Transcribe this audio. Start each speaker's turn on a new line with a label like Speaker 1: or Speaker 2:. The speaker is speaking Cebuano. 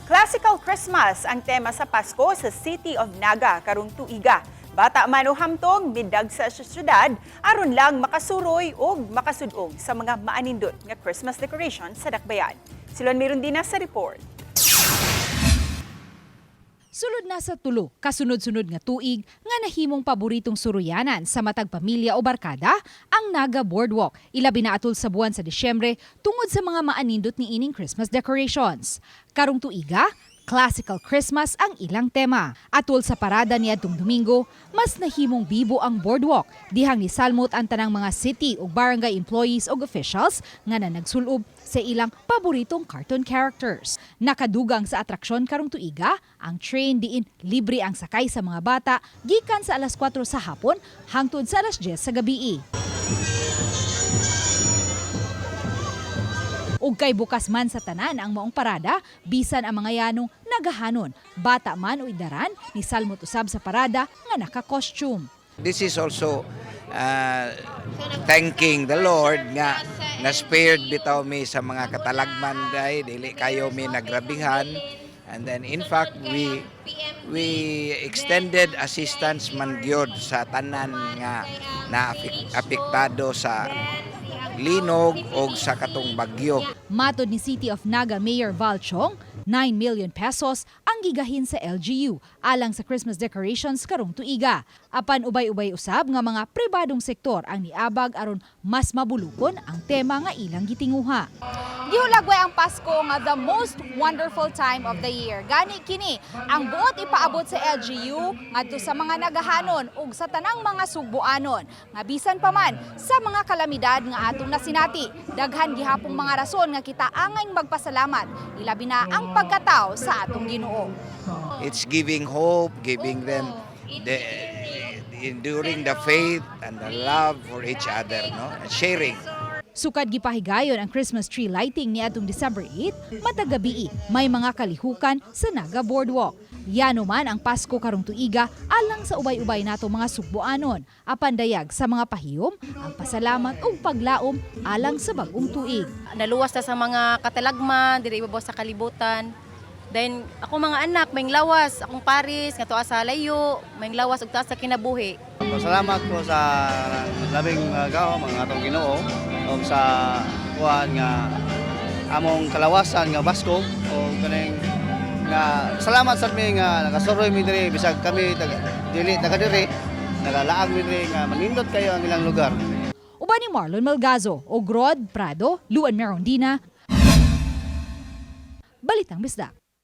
Speaker 1: Classical Christmas ang tema sa Pasko sa City of Naga karong tuiga. Bata man o hamtong, midagsa sa syudad aron lang makasuroy og makasudong sa mga maanindot nga Christmas decoration sa dakbayan. Silon Mirundina sa report.
Speaker 2: Sulod na sa 3 kasunod-sunod nga tuig nga nahimong paboritong suruyanan sa matag pamilya o barkada ang Naga Boardwalk, ilabi na atol sa buwan sa Disyembre tungod sa mga maanindot ni ining Christmas decorations. Karong tuiga, Classical Christmas ang ilang tema. Atol sa parada niadtong Domingo, mas nahimong bibo ang boardwalk dihang nisalmot ang tanang mga city ug barangay employees ug officials nga nanagsulob sa ilang paboritong cartoon characters. Nakadugang sa atraksyon karong tuiga, ang train diin libre ang sakay sa mga bata gikan sa alas 4 sa hapon hangtod sa alas 10 sa gabii. Ug kay bukas man sa tanan ang maong parada, bisan ang mga yanong nagahanon, bata man o idaran, ni salmot usab sa parada nga naka-costume.
Speaker 3: This is also thanking the Lord nga na-spared bitaw mi sa mga katalagman dai, dili kayo mi nagrabihan, and then in fact we extended assistance man gyud sa tanan nga na apektado sa linog og sa katong bagyo.
Speaker 2: Matod ni City of Naga Mayor Val Chong, 9 million pesos ang gigahin sa LGU alang sa Christmas decorations karong tuiga. Apan ubay-ubay usab nga mga pribadong sektor ang niabag aron mas mabulukon ang tema nga ilang gitinguha.
Speaker 4: Gihulagway ang Pasko nga the most wonderful time of the year. Gani kini ang buot ipaabot sa LGU ngadto sa mga nagahanon ug sa tanang mga sugboanon nga bisan pa man sa mga kalamidad nga atong nasinati. Daghan gihapong mga rason nga kita angay magpasalamat, ilabi na ang pagkatao sa atong Ginoo.
Speaker 3: It's giving hope, giving them the enduring the faith and the love for each other, no? And sharing.
Speaker 2: Sukad gipahigayon ang Christmas tree lighting niadtong December 8, matag gabii may mga kalihukan sa Naga Boardwalk. Yano man ang Pasko karong tuiga alang sa ubay-ubay nato mga sugboanon, apan dayag sa mga pahiyom ang pasalamat ug paglaom alang sa bag-ong tuig.
Speaker 5: Naluwas ta sa mga katalagman, diri ibabaw sa kalibutan. Then ako mga anak, may lawas, akong paris nga tuwa sa layo, may lawas ug taas sa kinabuhi.
Speaker 6: Salamat ko sa labing gahom ang atong Ginoo ug sa kuan nga among kalawasan nga Basko o kaning nga salamat sa mi nga nakasuroy mi diri bisag kami taga, dili taga diri, nagalaag mi diri nga manindot kayo ang ilang lugar.
Speaker 2: Uban ni Marlon Malgazo o Rod Prado, Luan Merondina. Balitang Bisdak.